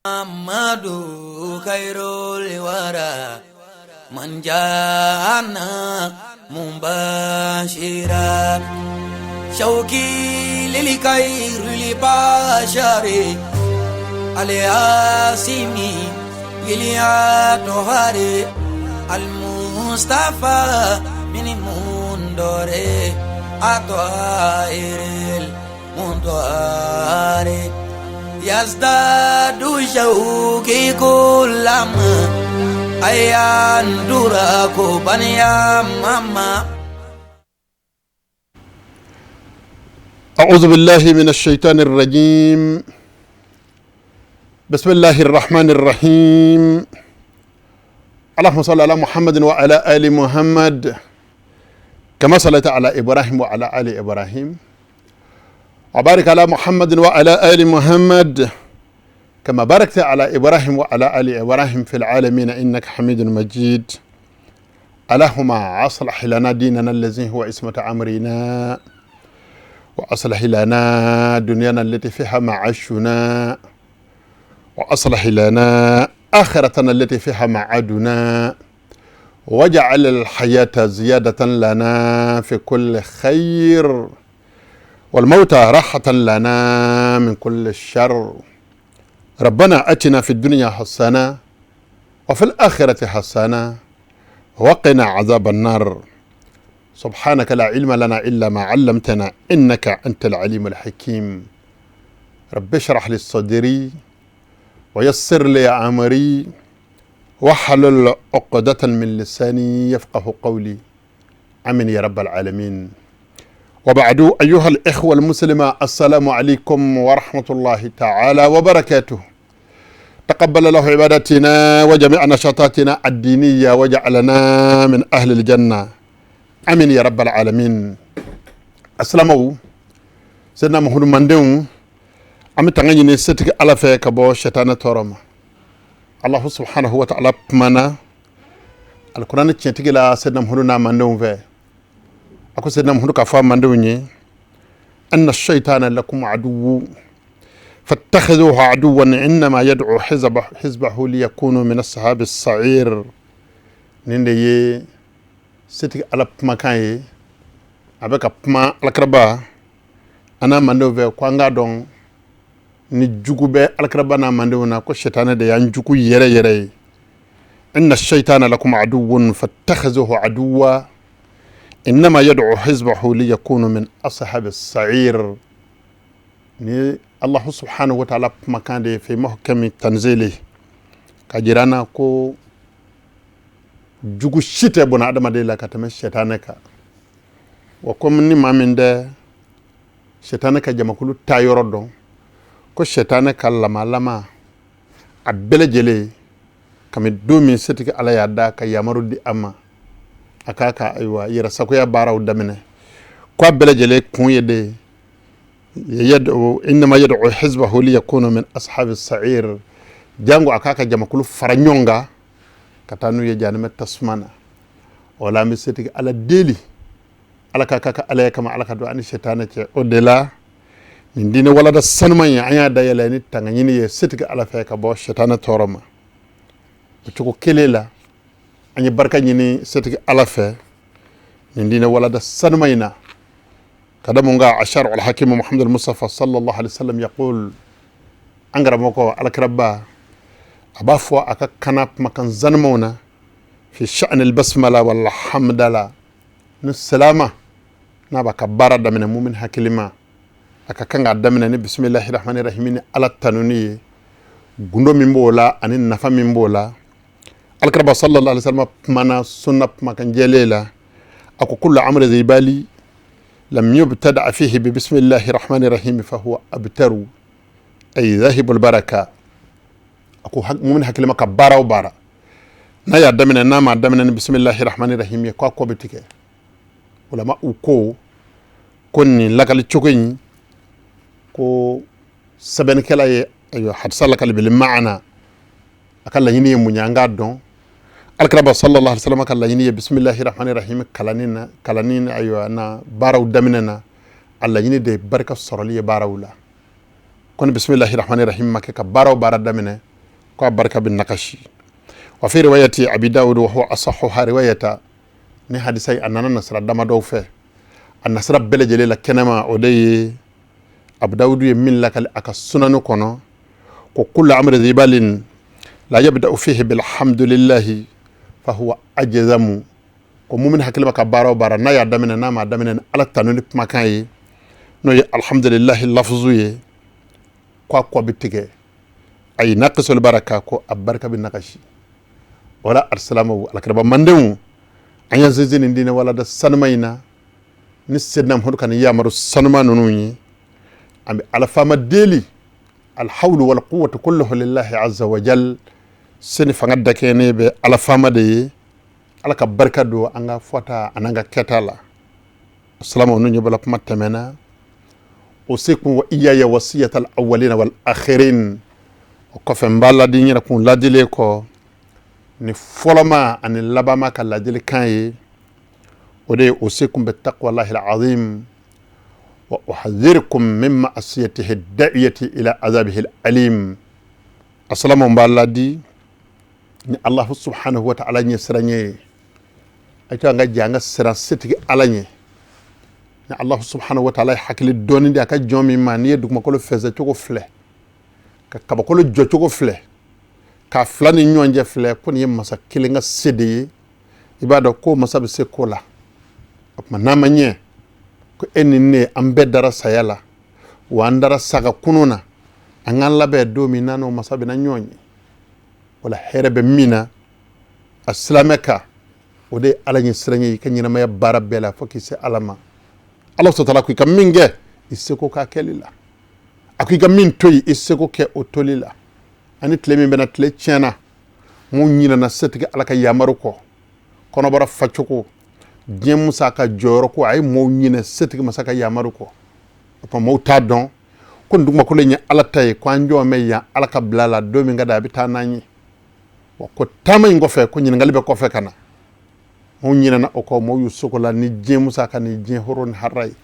محمد خير الورى من جاءنا مبشرا شوقي للخير البشر الياسمي للأطهار المصطفى من مندور أطائر المنطار يزداد شوقي كلما أيان دراكو بنيا ماما. أعوذ بالله من الشيطان الرجيم. بسم الله الرحمن الرحيم. اللهم صل على محمد وعلى آل محمد كما صليت على إبراهيم وعلى آل إبراهيم، وبارك على محمد وعلى آل محمد كما باركت على إبراهيم وعلى آل إبراهيم في العالمين إنك حميد مجيد. اللهم أصلح لنا ديننا الذي هو عصمة أمرنا، وأصلح لنا دنيانا التي فيها معاشنا، وأصلح لنا آخرتنا التي فيها معادنا، واجعل الحياة زيادة لنا في كل خير، والموت راحة لنا من كل الشر. ربنا أتنا في الدنيا حسنة وفي الآخرة حسنة وقنا عذاب النار. سبحانك لا علم لنا إلا ما علمتنا إنك أنت العليم الحكيم. رب اشرح لي صدري ويسر لي أمري واحلل عقدة من لساني يفقه قولي. آمين يا رب العالمين. وبعد، أيها الإخوة المسلمة، السلام عليكم ورحمة الله تعالى وبركاته. تقبل الله عبادتنا وجميع نشاطاتنا الدينية وجعلنا من أهل الجنة. آمين يا رب العالمين. السلام سيدنا محمد مندون أمي تغني ستك على فيك بو شيطان تورم. الله سبحانه وتعالى منا القرآن تشتكي لا سيدنا محمد مندون في أكو سيدنا محمد كفا مندوني أن الشيطان لكم عدو فاتخذوه عدوا إنما يدعو حزبه ليكونوا من أصحاب السعير. نندي ستك على مكان أبيك ما الكربا أنا مندو كوانغا دون ni jugu bɛ alakiraba n'a mandenw na ko shetana de y'an jugu yɛrɛ yɛrɛ ye. Inna shaitana lakum aduwwun fattakhizuhu aduwwa innama yad'u hizbahu liyakunu min ashabi as-sa'ir. Ni Allah subhanahu wa ta'ala kumakan de fi muhkami tanzili ka jira na ko jugu si tɛ bɔnna adamaden la ka tɛmɛ shetana kan. Wa komi ni maa min dɛ shetana ka jamakulu taa yɔrɔ dɔn ko shetana ka lamalama a bɛɛ lajɛlen kami don min setigi ala y'a da ka yamaru di a ma a k'a ka ayiwa yɛrɛsagoya baaraw daminɛ ko a bɛɛ lajɛlen kun ye de yad'u innama yad'u hizbahu liyakunu min ashabi as-sa'ir, jango a k'a ka jamakulu fara ɲɔgɔn kan ka taa n'u ye jahanama tasuma na. O la an bɛ setigi ala deli ala ka k'a ka ala ye kama ala ka don ani shetana cɛ. O de la nin diinɛ walada sanuman ye an y'a dayɛlɛ ni tangaɲini ye setigi ala fɛ ka bɔ shetana tɔɔrɔ ma. O cogo kelen la an ye barika ɲini setigi ala fɛ nin diinɛ walada sanuman in na. Ka da mun kan ashar alhakim Muhammad al-Mustafa sallallahu alaihi wasallam yaqul, an karamɔgɔ alakiraba a b'a fɔ a ka kana kumakan zanumanw na fi sha'ni al-basmala wal hamdala ni salama n'a b'a ka baara daminɛ mumin hakilima a ka kan k'a daminɛ ni bisimilahi rahmani rahim ni ala tanuni ye, gundo min b'o la ani nafa min b'o la. Alakiraba sallallahu alaihi wasallam kumana sunna kumakan jɛlen la a ko kullu amri dhi bali lam yubtada fihi bi bisimilahi rahmani rahim fa huwa abtaru ay dhahibul baraka. A ko mumin hakilima ka baara o baara n'a y'a daminɛ n'a m'a daminɛ ni bisimilahi rahmani rahim ye k'a kɔ bɛ tigɛ. O la u ko ko nin lakali cogo in ko sɛbɛnnikɛla ye ayiwa hadisa lakali bil maana a ka laɲini ye mun ye an k'a dɔn. Alakiraba sallallahu alaihi wasallam ka laɲini ye bisimilahi rahmani rahim kalanni na ayiwa na baaraw daminɛ na a laɲini de ye barika sɔrɔli ye baaraw la. Ko ni bisimilahi rahmani rahim ma kɛ ka baaraw baara daminɛ Ko a barika bɛ nakasi. Wa fi riwayati Abi Dawud wa huwa asahuha riwayata. Ni hadisa a nana nasira damadɔw fɛ, a nasira bɛɛ lajɛlen la kɛnɛma, o de ye Abu Dawud ye min lakali a ka sunanu kɔnɔ, ko kullu amri zibalin la yabda'u fihi bilhamdulillahi fa huwa ajzamu. Ko mumin hakili b'a ka baara o baara, n'a y'a daminɛ, n'a m'a daminɛ ni Ala tanu ni kumakan ye, n'o ye alhamdulillahi lafuzu ye, ko a kɔ bɛ tigɛ, ayi naqisul baraka, ko a barika bɛ nakasi. Wala alisilamɛw, alakiraba mandenw, an y'an sinsin nin diinɛ walada sanuma in na ni Sedina Muhamadu ka nin yamaru sanuma ninnu ye. An bɛ Ala faama deli, alhawlu wal quwwatu kulluhu lillahi azza wa jal, se ni fanga dakɛɲɛnen bɛ Ala faama de ye. Ala ka barika don an ka fɔta an'an ka kɛta la. Silamɛw, n'u ɲɛbɔla kuma tɛmɛna, usikum wa iyaya wasiyatal awwalina wal akhirin. O kɔfɛ, n b'a ladi n yɛrɛ kun ladilen kɔ ni fɔlɔma ani labanma ka ladilikan ye, o de ye usikum bi taqwallahi alazim wa uhadhirukum min ma'asiyatihi da'iyati ila azabihi alim. Asalaamu, n b'a ladi ni Allahu subhanahu wa ta'ala ɲɛ siran ye. A to an ka jɛ an ka siran setigi Ala ɲɛ. Ni Allahu subhanahu wa ta'ala ye hakili dɔɔni di a ka jɔn min ma, n'i ye dugumakolo fɛnsɛ cogo filɛ, ka kabakolo jɔ cogo filɛ, k'a fila ni ɲɔgɔn cɛ filɛ, ko nin ye masa kelen ka se de ye, i b'a dɔn ko masa bɛ se ko la. O tuma, n'a ma ɲɛ ko e ni ne, an bɛɛ dara saya la, wa an dara saga kunun na, an k'an labɛn don min n'a n'o masa bɛna ɲɔgɔn ye. Wala hɛrɛ bɛ min na a silamɛ ka, o de ye Ala ɲɛ siran ye i ka ɲɛnamaya baara bɛɛ la fo k'i se Ala ma. Ala sɔtala ko i ka min kɛ, i seko k'a kɛli la. A ko i ka min to yen, i seko kɛ o toli la. Ani tile min bɛna, tile tiɲɛna, mun ɲinɛna setigi Ala ka yamaru kɔ, kɔnɔbara facogo, diɲɛ musa ka jɔyɔrɔ ko, a ye mɔɔw ɲinɛ setigi masa ka yamaru kɔ. O tuma, mɔɔw t'a dɔn ko nin dugumakolo in ye Ala ta ye, ko an jɔ bɛ yan Ala ka bila la, don min ka di a bɛ taa n'an ye, wa ko taama in kɔfɛ, ko ɲininkali bɛ kɔfɛ ka na. Mɔɔw ɲinɛna o kɔ, mɔɔw y'u sogo la ni diɲɛ musa ka ni diɲɛ horo ni hara ye.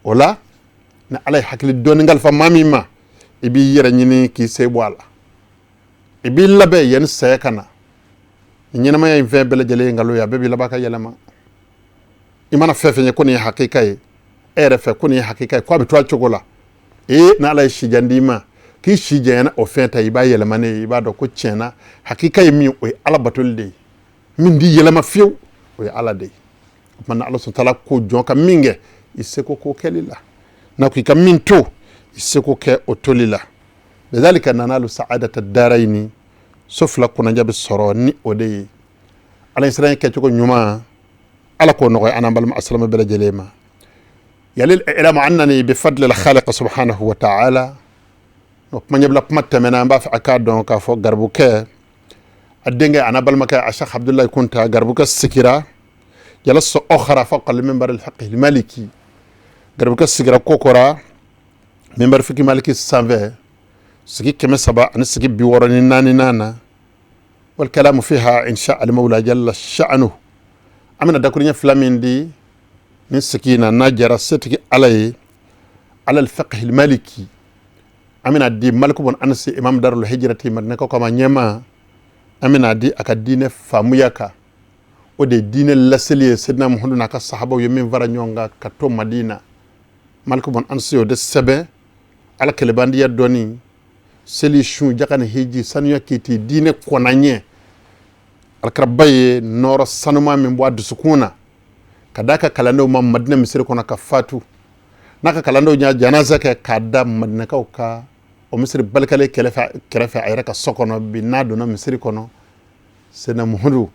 O la, ni Ala ye hakili dɔɔni kalifa maa min ma, i b'i yɛrɛ ɲini k'i se bɔ a la, i b'i labɛn yanni saya ka na. Ni ɲɛnamaya in fɛn bɛɛ lajɛlen ye nkalon ye, a bɛɛ b'i laban ka yɛlɛma. I mana fɛn fɛn ye ko nin ye hakika ye e yɛrɛ fɛ, ko nin ye hakika ye, ko a bɛ to a cogo la, ee, n'Ala ye sijan d'i ma, k'i si janyana o fɛn ta, i b'a yɛlɛma ne ye, i b'a dɔn ko tiɲɛna hakika ye min, o ye Ala batoli de ye. Min di yɛlɛma fiyewu, o ye Ala de ye. O tuma na, Ala sɔn ko jɔn ka min kɛ, i seko k'o kɛli la, n'a ko i ka min to, i seko kɛ o toli la. Lidhalika nanalu sa'adata darayini, so fila kunnadiya bɛ sɔrɔ ni o de ye. Ala siran kɛcogo ɲuman, Ala k'o nɔgɔya an n'an balima asilamɛ bɛɛ lajɛlen ma. Yalil ilamu annani bi fadli al-khaliq subhanahu wa ta'ala. O kuma ɲɛbila kuma tɛmɛna, an b'a fɛ a k'a dɔn k'a fɔ garibukɛ a denkɛ a n'a balimakɛ a Sheikh Abdullahi Kunta, garibukɛ sigira jalasa ukhra fawqa al-minbar al-fiqh al-maliki. Garibukɛ sigira kokora minbar fiqh maliki sanfɛ, sigi 364 na wal kalamu fiha insha al-mawla jalla sha'nuhu. An bɛna dakuruɲɛ fila min di ni sigi na, n'a jara setigi Ala ye, ala al-fiqh al-maliki, an bɛna di Maliku bun Anasi, imam darul hijrati, Madinakaw kama ɲɛma, an bɛna di a ka diinɛ faamuya kan. O de ye diinɛ laseli ye, Sedina Muhamadu n'a ka sahabaw ye min fara ɲɔgɔn kan ka to Madina. Maliku bun Anasi o de sɛbɛn Ala kɛlɛbandiya dɔɔni, seli, sun, jaka ni hiji, sanuya kiti, diinɛ kɔnna ɲɛ. Alakiraba ye nɔɔrɔ sanuma min bɔ a dusukun na ka d'a ka kalandenw ma Madina misiri kɔnɔ ka fatu, n'a ka kalandenw y'a janaza kɛ k'a da Madinakaw ka o misiri balikalen kɛrɛfɛ a yɛrɛ ka so kɔnɔ. Bi n'a donna misiri kɔnɔ, Sena Muhamadu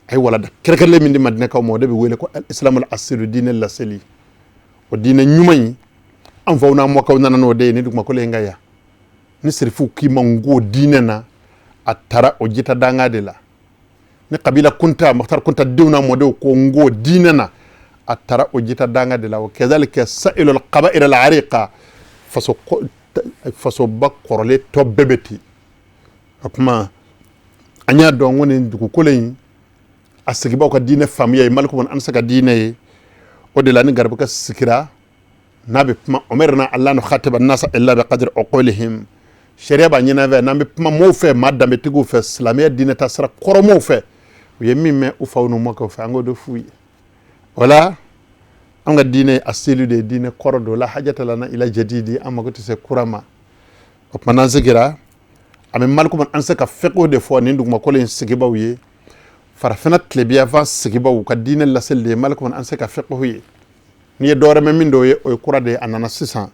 a ye walada kɛrɛnkɛrɛnlen min di Madinakaw ma, o de bɛ wele ko islamul asilu, diinɛ laseli. O diinɛ ɲuman in, an faw n'an mɔkɛw nana n'o de ye ni dugumakolo in ka yan. Ni sirifuw k'i ma n ko diinɛ na, a taara o jita danga de la. Ni kabila kunta, Mukhtar Kunta denw n'a mɔdenw ko n ko diinɛ na, a taara o jita danga de la. O kazalika sa'ilul qaba'il al ariqa, faso fasoba kɔrɔlen tɔ bɛɛ bɛ ten. O tuma, an y'a dɔn ko nin dugukolo in a sigibaw ka diinɛ faamuya ye Maliku bun Anasi ka diinɛ ye. O de la, ni garibukɛ sigira n'a bɛ kuma, umirna alla nukhatiba nasa illa bi qadri uqulihim. Sariya b'a ɲini an fɛ n'an bɛ kuma maaw fɛ, maa danbetigiw fɛ, silamɛya diinɛ ta sira kɔrɔmaw fɛ, u ye min mɛn u faw n'u mɔkɛw fɛ, an k'o de f'u ye. O la, an ka diinɛ a seli de ye diinɛ kɔrɔ don. La hajata lana ila jadidi, an mako tɛ se kura ma. O tuma, n'an sigira, an bɛ maliku an se ka fiqhu de fɔ nin dugumakolo in sigibaw ye, farafinna tilebiyanfan sigibaw ka diinɛ laseli de ye maliku an se ka fiqhu ye. N'i ye dɔwɛrɛ mɛn min dɔw ye, o ye kura de ye, a nana sisan.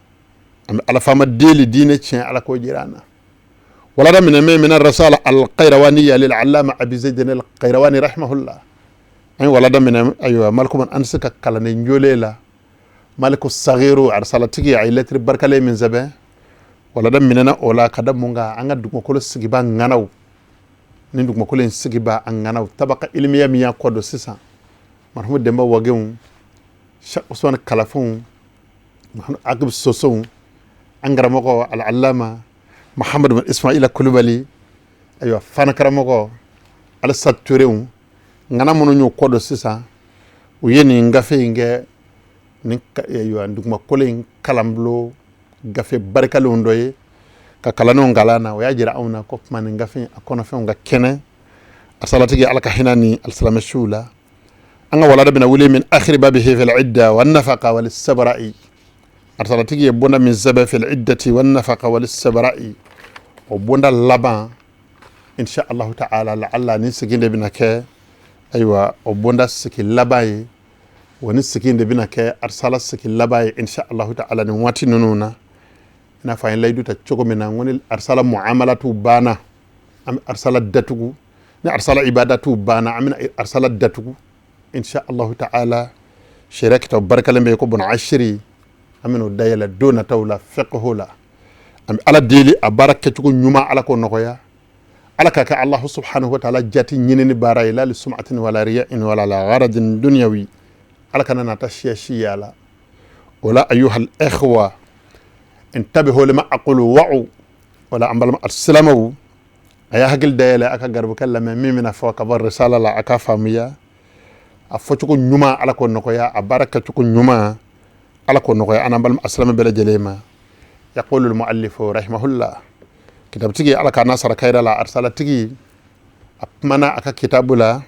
An bɛ Ala faama deli, diinɛ tiɲɛ, Ala k'o jira an na. Walada minɛ min min rasala alqairawaniya lil allama Abi Zayd al-Qayrawani rahimahullah. An ye walada minɛ, ayiwa, maliku an se ka kalanden jole la, Maliku Sagiru arisalatigi, a ye lɛtiri barikalen min sɛbɛn, walada minɛna o la ka da mun kan? An ka dugumakolo sigiba ŋanaw ni dugumakolo in sigiba a ŋanaw, tabaka ilimiya min y'a kɔ don sisan, marhumu Denba Wagenw, Cheikh Usman Kalafanw, Muhammad Akib Sosow, an karamɔgɔ al-allama Muhammad bin Ismaila Kulubali, ayiwa, fana karamɔgɔ Alisa Turew, ŋana minnu y'u kɔ don sisan, u ye nin gafe in kɛ ni, ayiwa, dugumakolo in kalanbulon gafe barikalenw dɔ ye ka kalandenw kalan na. O y'a jira anw na ko tuma nin gafe in a kɔnɔfɛnw ka kɛnɛ. Asalatigi, Ala ka hinɛ ni alisilamɛ suw la. An ka walada bɛna wuli min akhiri babihi fil idda wa nafaqa wal sabra'i. Arsalatigi ye bonda min sɛbɛn fil iddati wa nafaqa wal sabra'i, o bonda laban, insha Allahu ta'ala, la alla ni sigi de bɛna kɛ, ayiwa, o bonda sigi laban ye. Wa ni sigi de bɛna kɛ arsala sigi laban ye, insha Allahu ta'ala, nin waati ninnu na. I n'a fɔ an ye layidu ta cogo min na, n ko ni arsala muamalatu banna, an bɛ arsala datugu. Ni arsala ibadatu banna, an bɛna arsala datugu, insha Allahu ta'ala. Sariya kitabu barikalen bɛ yen ko bɔn ashiri, an bɛn'o dayɛlɛ don nataw la fiqhu la. An bɛ Ala deli, a baara kɛcogo ɲuman, Ala k'o nɔgɔya. Ala ka kɛ Allahu subhanahu wa ta'ala jati ɲinini baara ye, la li sum'atin wala riya'in wala la gharadin dunyawi. Ala kana nata siya siya la. O la, ayyuhal ikhwa, intabihu lima aqulu wa'u. Wala an balima alsilamɛw, a y'a hakili dayɛlɛ, a ka garibukɛ lamɛn min bɛna fɔ ka bɔ risala la, a ka faamuya a fɔcogo ɲuman. Ala k'o nɔgɔya, a baara kɛcogo ɲuman, Ala k'o nɔgɔya an balima alsilamɛ bɛɛ lajɛlen ma. Yaqulu almuallifu rahimahullah, kitabutigi, Ala k'a n'a sara kayira la, arisalatigi, a kumana a ka kitabu la,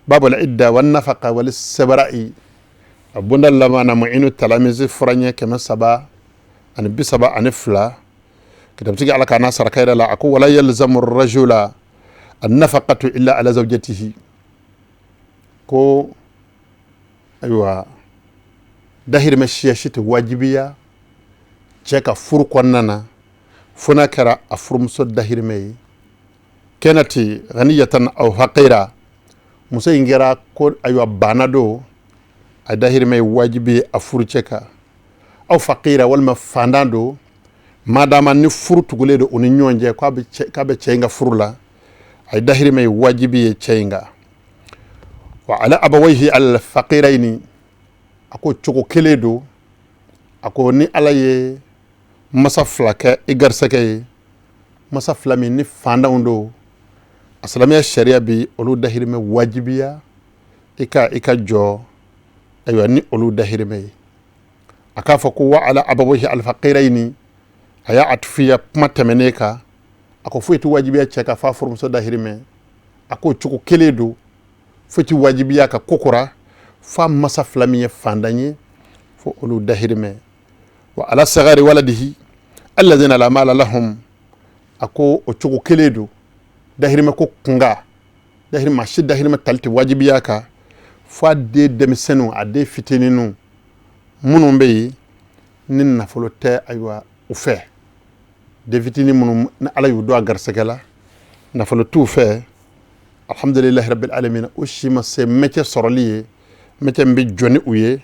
babul idda wan nafaqa wal sabra'i, a bonda laban na, Mu'inu Talamizi furaɲɛ 332. Kitabutigi, Ala k'a n'a sara kayira la, a ko: wala yalzamu rajula an nafaqatu illa ala zawjatihi. Ko ayiwa, dahirimɛ siya si tɛ wajibiya cɛ ka furu kɔnɔna na fo n'a kɛra a furumuso dahirimɛ ye. Kanat ghaniyatan aw faqira, muso in kɛra ko, ayiwa, baana don, a dahirimɛ ye wajibi ye a furucɛ kan. Aw faqira, walima fandan don, madama ni furu tugulen don u ni ɲɔgɔn cɛ, k'a bɛ cɛ in ka furu la, a ye dahirimɛ ye wajibi ye cɛ in kan. Wa ala abawayhi al faqiraini, a ko cogo kelen don. A ko ni Ala ye masa fila kɛ i garisɛgɛ ye, masa fila min ni fandanw don, a silamɛya sariya bi olu dahirimɛ wajibiya i ka jɔ, ayiwa, ni olu dahirimɛ ye. A k'a fɔ ko wa ala abawayhi alfaqiraini, a y'a atufiya kuma tɛmɛnen kan. A ko foyi tɛ wajibiya cɛ ka f'a furumuso dahirimɛ. A ko cogo kelen don, foyi tɛ wajibiya ka kokora f'a masa fila min ye fandan ye, fo olu dahirimɛ. Wa ala sagari waladihi alladhina la mala lahum, a ko o cogo kelen don, dahirimɛ ko kunga dahirimɛ si, dahirimɛ tali tɛ wajibiya kan fo a den denmisɛnninw, a den fitininw minnu bɛ yen ni nafolo tɛ, ayiwa, u fɛ. Den fitinin minnu ni Ala y'u don a garisɛgɛ la, nafolo t'u fɛ, alhamdulilahi rabbil alamin, o si ma se mɛcɛ sɔrɔli ye, mɛcɛ min bɛ jɔ ni u ye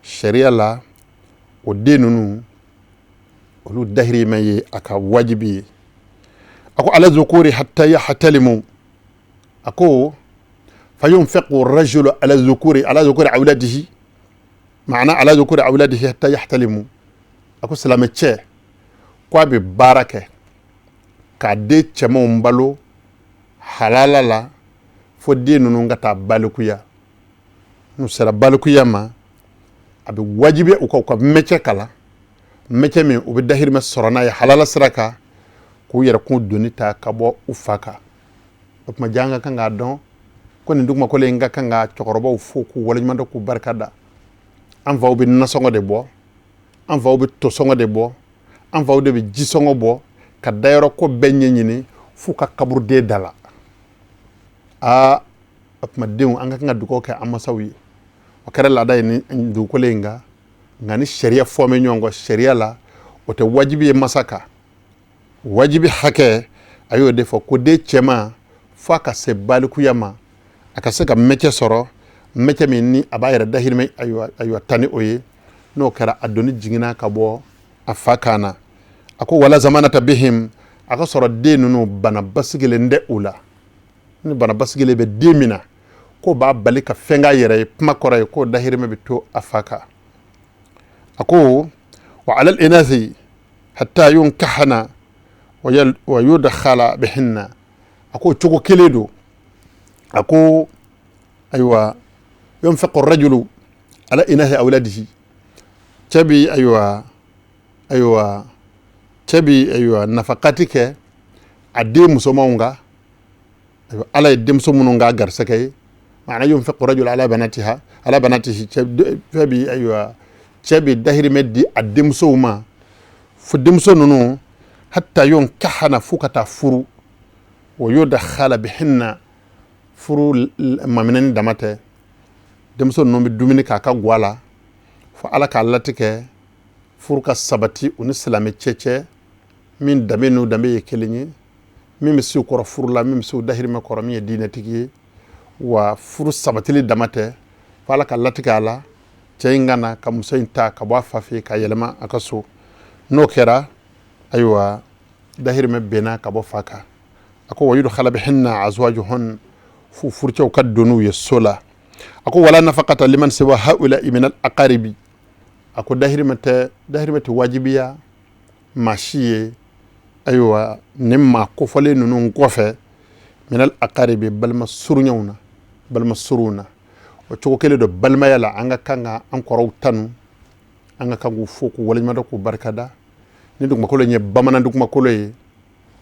sariya la, o den ninnu, olu dahirimɛ ye a ka wajibi ye. A ko ala zukuri hatta yahtalimu, a ko fayunfiqu rajulu ala zukuri awladihi, maana ala zukuri awladihi hatta yahtalimu. A ko silamɛ cɛ ko a bɛ baara kɛ k'a den cɛmanw balo halala la fo den ninnu ka taa balikuya. N'u sera balikuya ma, a bɛ wajibiya u ka mɛcɛ kalan, mɛcɛ min u bɛ dahirimɛ sɔrɔ n'a ye halala sira kan. K'u yɛrɛkun doni ta ka bɔ u fa kan. O tuma jaa an ka kan k'a dɔn ko nin dugumakolo in ka kan ka cɛkɔrɔbaw fo k'u waleɲuman dɔn, k'u barika da. An faw bɛ nasɔngɔ de bɔ, an faw bɛ tosɔngɔ de bɔ, an faw de bɛ jisɔngɔ bɔ, ka dayɔrɔ ko bɛɛ ɲɛɲini f'u ka kaburuden da la. Aa, o tuma denw, an ka kan ka dugawu kɛ an masaw ye. O kɛra laada ye ni dugukolo in kan, nka ni sariya fɔ bɛ ɲɔgɔn kɔ sariya la, o tɛ wajibi ye masa kan. Wajibi hakɛ, a y'o de fɔ ko den cɛman, fo a ka se balikuya ma, a ka se ka mɛcɛ sɔrɔ, mɛcɛ min ni a b'a yɛrɛ dahirimɛ ayiwa ta ni o ye. N'o kɛra, a doni jiginna ka bɔ a fa kan na. A ko wala zamanata bihim, a ka sɔrɔ den ninnu bana basigilen tɛ u la. Ni bana basigilen bɛ den min na, k'o b'a bali ka fɛn k'a yɛrɛ ye, kuma kɔrɔ ye k'o dahirimɛ bɛ to a fa kan. A ko wa alal inasi hatta yunkahana wa yudkhala bihinna. A ko cogo kelen don. A ko ayiwa, yunfiqu rajulu ala inasi awladihi, cɛ bi ayiwa cɛ bi ayiwa nafakati kɛ a den musomanw kan. Ayiwa, Ala ye denmuso minnu k'a garisɛgɛ ye, maana yunfiqu rajulu ala banatiha, ala banatihi, cɛ bi ayiwa cɛ bi dahirimɛ di a denmusow ma, fo denmuso ninnu hatta yunkahana, fo ka taa furu, wa yudkhala bihinna, furu maminɛni dama tɛ, denmuso ninnu bɛ dumuni k'a ka gwa la, fo Ala k'a latigɛ furu ka sabati u ni silamɛ cɛ cɛ min danbe n'u danbe ye kelen ye, min bɛ se u kɔrɔ furu la, min bɛ se u dahirimɛ kɔrɔ, min ye diinɛtigi ye. Wa furu sabatili dama tɛ, fo Ala ka latigɛ a la cɛ in ka na ka muso in ta ka bɔ a fa fɛ ka yɛlɛma a ka so. N'o kɛra, ayiwa, dahirimɛ benna ka bɔ fa kan. A ko wa yudkhala bihinna azwajuhun, fo furucɛw ka don n'u ye so la. A ko wala nafaqata liman siwa haula'i min al aqaribi. A ko dahirimɛ tɛ, dahirimɛ tɛ wajibiya maa si ye, ayiwa, nin maa kofɔlen ninnu kɔfɛ, minal aqaribi, balima surunyaw na, balima surunw na. O cogo kelen don balimaya la, an ka kan ka an kɔrɔw tanu, an ka kan k'u fo, k'u waleɲuman dɔn, k'u barikada. Ni dugumakolo in ye bamanan dugumakolo ye,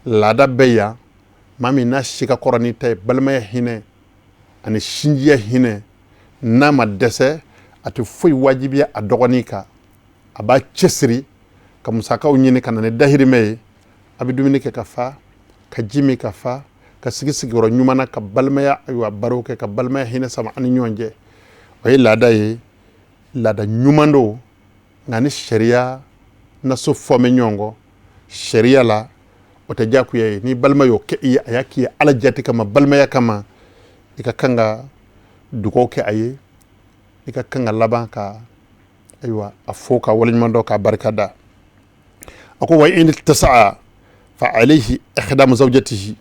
laada bɛ yan, maa min n'a si ka kɔrɔ n'i ta ye, balimaya hinɛ ani sinjiya hinɛ, n'a ma dɛsɛ, a tɛ foyi wajibiya a dɔgɔnin kan. A b'a cɛsiri ka musakaw ɲini ka na ni dahirimɛ ye. A bɛ dumuni kɛ ka fa, ka ji min ka fa, ka sigi sigiyɔrɔ ɲuman na, ka balimaya ayiwa baro kɛ, ka balimaya hinɛ sama an ni ɲɔgɔn cɛ. O ye laada ye, laada ɲuman don, nka ni sariya naso fɔ bɛ ɲɔgɔn kɔ sariya la, o tɛ diyagoya ye. Ni balima y'o kɛ i ye, a y'a k'i ye Ala jati kama, balimaya kama, i ka kan ka dugawu kɛ a ye, i ka kan ka laban ka ayiwa a fo ka waleɲuman dɔn, k'a barika da. A ko wa in tasa'a fa alayhi ikhdamu zawjatihi.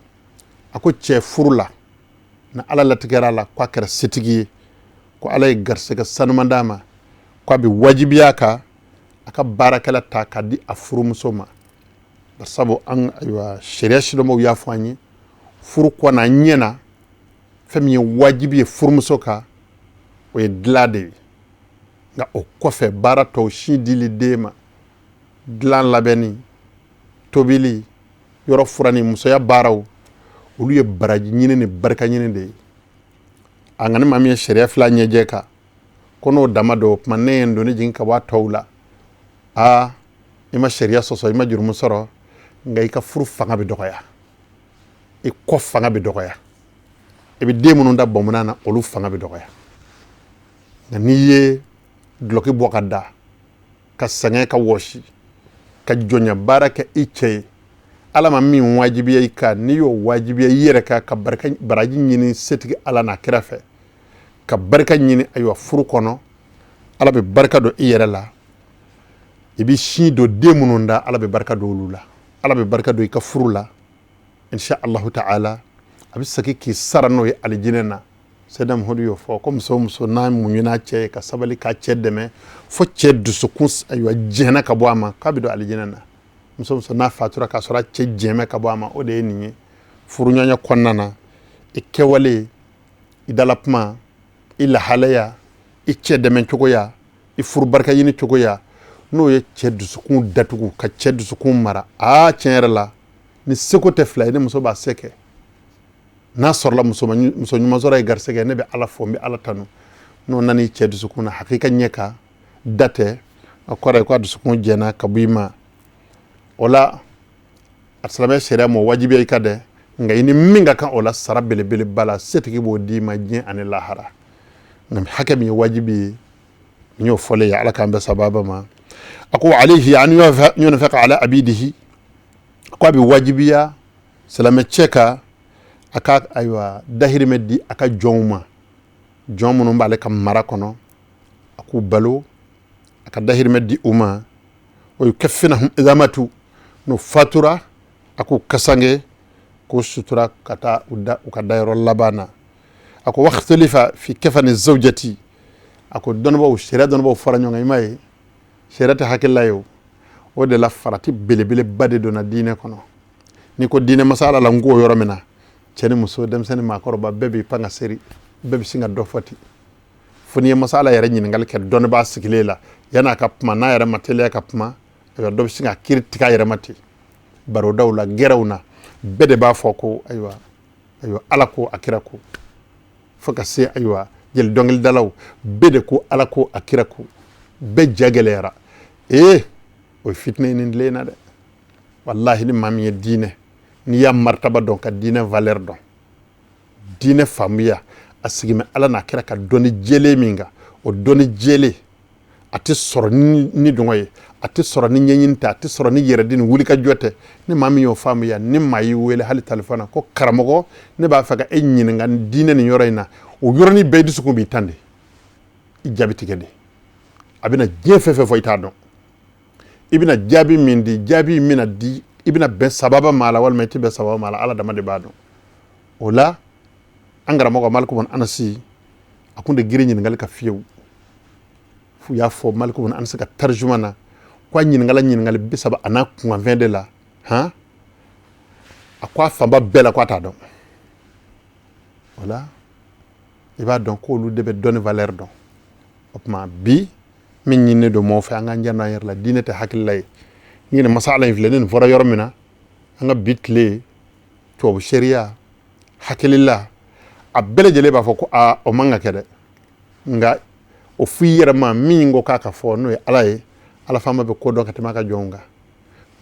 A ko cɛ furu la, na Ala latigɛra a la k'a kɛra setigi ye, ko Ala ye garisɛgɛ sanuman d'a ma, k'a bɛ wajibiya kan a ka baarakɛla ta k'a di a furumuso ma. Sabu an ayiwa sariya sidɔnbaw y'a fɔ an ye, furu kɔnɔ a ɲɛ na, fɛn min ye wajibi ye furumuso kan, o ye dilan de ye. Nka o kɔfɛ, baara tɔw, sin dili den ma, dilan labɛnni, tobili, yɔrɔ furanni, musoya baaraw, olu ye baraji ɲini ni barika ɲini de ye. A nka ni maa min ye sariya fila ɲɛjɛ kan ko n'o dama don, o tuma ne ye n doni jigin ka bɔ a tɔw la, aa, i ma sariya sɔsɔ, i ma jurumu sɔrɔ, nka i ka furu fanga bɛ dɔgɔya, i kɔ fanga bɛ dɔgɔya, i bɛ den minnu da bɔnbɔnna na, olu fanga bɛ dɔgɔya. Nka n'i ye dulɔki bɔ ka da, ka sɛgɛn, ka wɔsi, ka jɔnya baara kɛ i cɛ ye, Ala ma min wajibiya i kan, n'i y'o wajibiya i yɛrɛ kan, ka barika baraji ɲini setigi Ala n'a kira fɛ, ka barika ɲini ayiwa furu kɔnɔ, Ala bɛ barika don i yɛrɛ la. I bɛ sin don den minnu da, Ala bɛ barika don olu la, Ala bɛ barika don i ka furu la, insha Allahu ta'ala. A bɛ segin k'i sara n'o ye alijinɛ na. Seyidina Muhamadu y'o fɔ ko muso o muso n'a muɲuna cɛ ye, ka sabali, k'a cɛ dɛmɛ fo cɛ dusukun ayiwa jɛnna ka bɔ a ma, k'a bɛ don alijinɛ na. Muso muso n'a fatura k'a sɔrɔ a cɛ jɛmɛ ka bɔ a ma, o de ye nin ye furuɲɔgɔnya kɔnɔna na. I kɛwale, i dala kuma, i lahalaya, i cɛ dɛmɛ cogoya, i furu barika ɲini cogoya, n'o ye cɛ dusukun datugu, ka cɛ dusukun mara, aa, tiɲɛ yɛrɛ la. Ni seko tɛ fila ye, ni muso b'a se kɛ, n'a sɔrɔla muso ɲuman sɔrɔ ye garisɛgɛ, ne bɛ Ala fo, n bɛ Ala tanu. N'o nana i cɛ dusukun na hakika ɲɛ kan da tɛ, a kɔrɔ ye ko a dusukun jɛnna ka bɔ i ma. O la a silamɛ sariya m'o wajibiya i kan dɛ, nka i ni min ka kan o la, sara belebeleba la, setigi b'o d'i ma diɲɛ ani lahara. Nka hakɛ min ye wajibi ye, n y'o fɔlen ye. Ala k'an bɛn sababa ma. A ko alayhi an yunfiqa ala abidihi, ko a bɛ wajibiya silamɛ cɛ kan a ka, ayiwa, dahirimɛ di a ka jɔnw ma, jɔn minnu b'ale ka mara kɔnɔ, a k'u balo, a ka dahirimɛ di u ma. Wa yukaffinahum idha matu, n'u fatura, a k'u kasange, k'u sutura ka taa u da u ka dayɔrɔ laban na. A ko wakhtulifa fi kafani zawjati, a ko dɔnnibaw, sariya dɔnnibaw fɔra ɲɔgɔn kan. I m'a ye, sariya tɛ hakilila ye. O o de la farati belebeleba de donna diinɛ kɔnɔ. N'i ko diinɛ masala la, n ko yɔrɔ min na, cɛ ni muso, denmisɛnnin, maakɔrɔba, bɛɛ b'i pan ka seri, bɛɛ bɛ sin ka dɔ fɔ ten. Fo n'i ye masala yɛrɛ ɲininkali kɛ dɔnnibaa sigilen la, yan'a ka kuma, n'a yɛrɛ ma teliya ka kuma, ayiwa, dɔ bɛ sin ka kiiri tigɛ a yɛrɛ ma ten. Barodaw la, gɛrɛw na, bɛɛ de b'a fɔ ko ayiwa, ayiwa, Ala ko, a kira ko, fo ka se, ayiwa, jeli dɔnkilidalaw bɛɛ de ko Ala ko, a kira ko, bɛɛ ja gɛlɛyara. Ee, o ye fitinɛ ye nin tile in na dɛ. Walahi, ni maa min ye diinɛ, n'i y'a martaba dɔn, ka diinɛ valeur dɔn, diinɛ faamuya, a sigimɛ Ala n'a kira ka dɔnni jɛlen min kan, o dɔnni jɛlen a tɛ sɔrɔ ni dɔngɔ ye, a tɛ sɔrɔ ni ɲɛɲini tɛ, a tɛ sɔrɔ ni yɛrɛdi ni wulikajɔ tɛ. Ni maa min y'o faamuya, ni maa y'i wele hali telefɔni na ko karamɔgɔ, ne b'a fɛ ka e ɲininka diinɛ nin yɔrɔ in na, o yɔrɔnin bɛɛ i dusukun b'i tan de, i jaabi tigɛ de. A bɛna diɲɛ fɛn fɛn fɔ, i t'a dɔn. I bɛna jaabi min di, jaabi min bɛna di, i bɛna bɛn sababa ma la walima i tɛ bɛn sababa ma la, Ala dama de b'a dɔn. O la an karamɔgɔ Maliku bun Anasi, a kun tɛ girin ɲininkali kan fiyewu. F'u y'a fɔ Maliku bun Anasi ka tarijuma na ko a ɲininkala ɲininkali 30 a n'a kunkanfɛn de la, han, a ko a fanba bɛɛ la ko a t'a dɔn. O la i b'a dɔn k'olu de bɛ dɔnni valeur dɔn. O tuma bi min ɲininen don mɔgɔw fɛ, an k'an janto an yɛrɛ la. Diinɛ tɛ hakilila ye. Ni nin masala in filɛ, ni nin fɔra yɔrɔ min na, an ka bi tile tubabu sariya hakilila, a bɛɛ lajɛlen b'a fɔ ko aa, o man ka kɛ dɛ. Nka o f'i yɛrɛ ma, min ko k'a ka fɔ, n'o ye Ala ye, Ala faama bɛ ko dɔn ka tɛmɛ a ka jɔnw kan.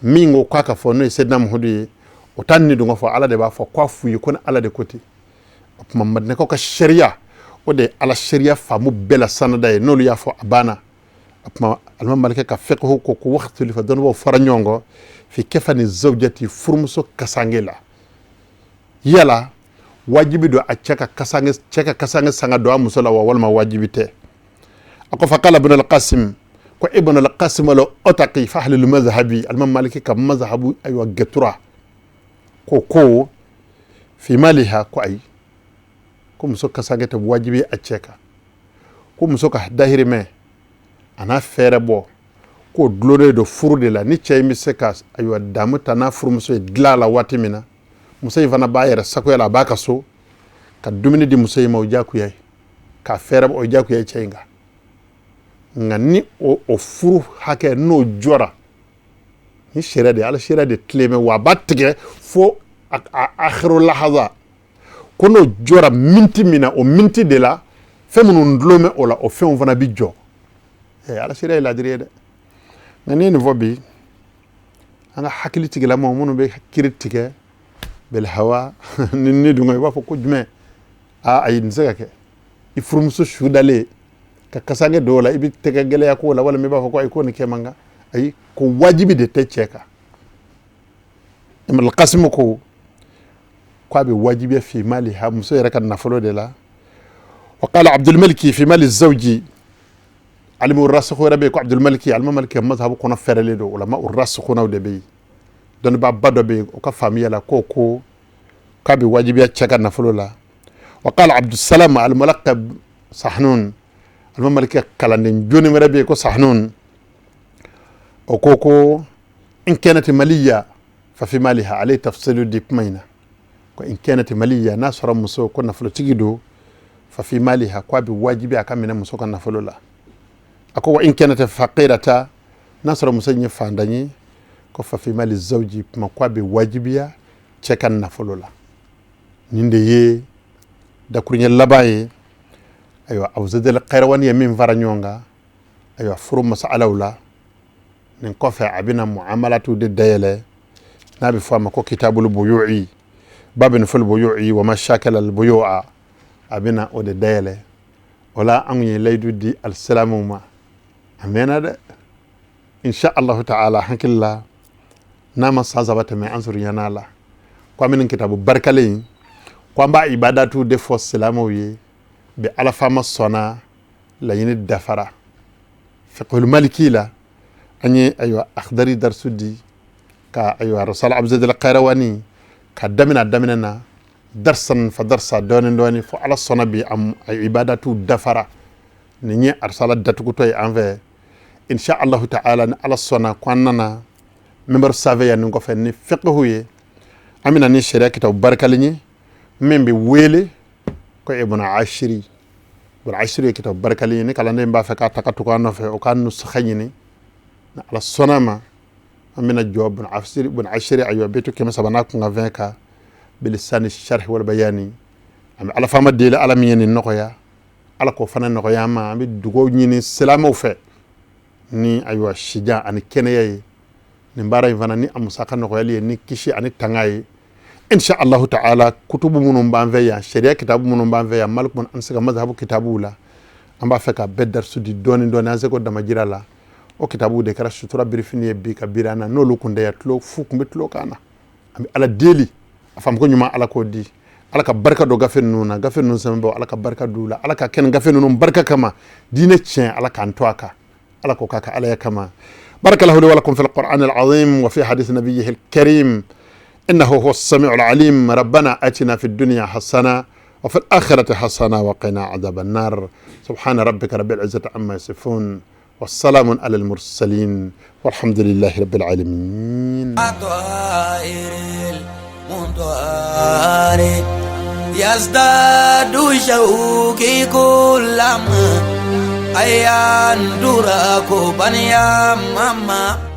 Min ko k'a ka fɔ, n'o ye Sedina Muhudu ye, o t'a ni dɔngɔ fɔ, Ala de b'a fɔ k'a f'u ye ko ni Ala de ko ten. O tuma Madinɛkaw ka sariya, o de ye Ala sariya faamu bɛɛ la sanada ye. N'olu y'a fɔ, a banna. O tuma alimami Maliki ka fiqhu ko wakhtulifa, dɔnnibaw fɔra ɲɔgɔn kɔ, fi kafani zawjati, furumuso kasange la, yala wajibi don a cɛ ka kasange, cɛ ka kasange sanga don a muso la wa, walima wajibi tɛ? A ko faqala ibn al-Qasim, ko Ibn al-Qasim al-Ataki fa ahlul mazhabi, alimami Maliki ka mazhabu, ayiwa, gɛtura ko fi maliha, ko ayi, ko muso kasange tɛ wajibi a cɛ kan, ko muso ka dahirimɛ a n'a fɛɛrɛ bɔ, k'o dulonnen don furu de la. Ni cɛ in bɛ se ka, ayiwa, damu ta n'a furumuso ye dilan la waati min na, muso in fana b'a yɛrɛ sagoya la, a b'a ka so, ka dumuni di muso in ma, o diyagoya ye, k'a fɛɛrɛ bɔ, o diyagoya ye cɛ in kan. Nka ni o furu hakɛ n'o jɔra, ni sariya de, Ala sariya de tilen bɛ wa a b'a tigɛ fo a akhiru lahaza, ko n'o jɔra minti min na, o minti de la fɛn minnu dulon bɛ o la, o fɛnw fana bɛ jɔ. Ala sariya ye ladiri ye dɛ. Nka n'i ye nin fɔ bi, an ka hakili tigilamaw minnu bɛ kiri tigɛ bil hawa ni dun, i b'a fɔ ko jumɛn? Aa ayi, nin tɛ se ka kɛ. I furumuso su dalen ka kasange don o la, i bɛ tɛgɛ gɛlɛya k'o la, walima i b'a fɔ ko ayi, ko nin kɛ man kan. Ayi, ko wajibi de tɛ cɛ kan. Ibn al-Qasim ko k'a bɛ wajibiya fi maliha, muso yɛrɛ ka nafolo de la. Wa qala Abdul Maliki fi mali zawji, alimu rasikhu yɛrɛ bɛ yen ko Abdul Maliki, alimami Maliki ka mazhabu kɔnɔ fɛrɛlen don, ulama rasikhunaw de bɛ yen. Dɔnnibaaba dɔ bɛ yen, o ka faamuya la, ko k'a bɛ wajibiya cɛ ka nafolo la. Wa qala Abdussalam al-Mulaqab Sahnun, alimami Maliki ka kalanden joni wɛrɛ bɛ yen ko Sahnun, o ko in kanat maliya fa fi maliha. Ale ye tafsilu di kuma in na ko in kanat maliya, n'a sɔrɔ muso ko nafolotigi don, fa fi maliha, ko a bɛ wajibi a ka minɛ muso ka nafolo la. A ko wa in kanat faqirata, n'a sɔrɔ muso in ye fantan ye, Ko fa fi mali zawji, kuma ko a bɛ wajibiya cɛ ka nafolo la. Nin de ye dakuruɲɛ laban ye. Ayiwa, Abu Zayd al-Qayrawani ye min fara ɲɔgɔn kan, ayiwa, furu masalaw la. Nin kɔfɛ, a bɛna muamalatu de dayɛlɛ, n'a bɛ fɔ a ma ko kitabul buyu'i, babin fil buyu'i wa ma shakala al buyu'a. A bɛna o de dayɛlɛ. O la, an ye layidu di alisilamuw ma, a mɛnna dɛ. Insha Allahu ta'ala, hakili la, n'a ma san 3 tɛmɛ, an surunyana la ko an bɛ nin kitabu barikalen in, ko an b'a ibadatu de fɔ silamɛw ye bi. Ala faama sɔnna, laɲini dafara. Fiqhul maliki la, an ye, ayiwa, akhdari darisu di ka, ayiwa, rasala Abu Zayd al-Qayrawani ka daminɛ a daminɛ na, darsan fa darsa, dɔɔni dɔɔni, fo Ala sɔnna bi a ibadatu dafara. Nin ye arsala datugutɔ ye an fɛ. Insha Allahu ta'ala, ni Ala sɔnna, ko an nana minbar sanfɛ yan nin kɔfɛ ni fiqhu ye, an bɛna ni sariya kitabu barikalen ye min bɛ wele ko Ibn Ashiri. Ibn Ashiri ye kitabu barikalen ye. Ni kalanden b'a fɛ k'a ta ka tugu an nɔfɛ, o ka nusukha ɲini. Ni Ala sɔnna ma, an bɛna jɔ Ibn Ashiri, Ibn Ashiri, ayiwa, betu 300 n'a kunkanfɛn kan, bilisani sharhi wal bayani. An bɛ Ala faama deli, Ala min ye nin nɔgɔya, Ala k'o fana nɔgɔya an ma. An bɛ dugawu ɲini silamɛw fɛ ni, ayiwa, sijan ani kɛnɛya ye, nin baara in fana ni a musaka nɔgɔyali ye, ni kisi ani tanga ye. Insha Allahu ta'ala, kutubu minnu b'an fɛ yan, sariya kitabu minnu b'an fɛ yan, malik an se ka mazhabu kitabuw la, an b'a fɛ ka bɛɛ darisu di dɔɔni dɔɔni, an seko damajira la. O kitabu de kɛra sutura birifini ye bi ka biri an na. N'olu kun tɛ yan, tulo fu kun bɛ tulo kan na. An bɛ Ala deli, a faamuko ɲuman, Ala k'o di. Ala ka barika don gafe ninnu na, gafe ninnu sɛbɛnbaaw, Ala ka barika d'u la. Ala ka kɛ nin gafe ninnu barika kama, diinɛ tiɲɛ, Ala k'an to a kan. Ala k'o k'a ka Alaya kama. بارك الله لي ولكم في القرآن العظيم وفي حديث نبيه الكريم، إنه هو السميع العليم. ربنا آتنا في الدنيا حسنة وفي الآخرة حسنة وقنا عذاب النار. سبحان ربك رب العزة عما يصفون، والسلام على المرسلين، والحمد لله رب العالمين. الطائر المنطار يزداد شوقي كلما أيان دراكو بنيا ماما.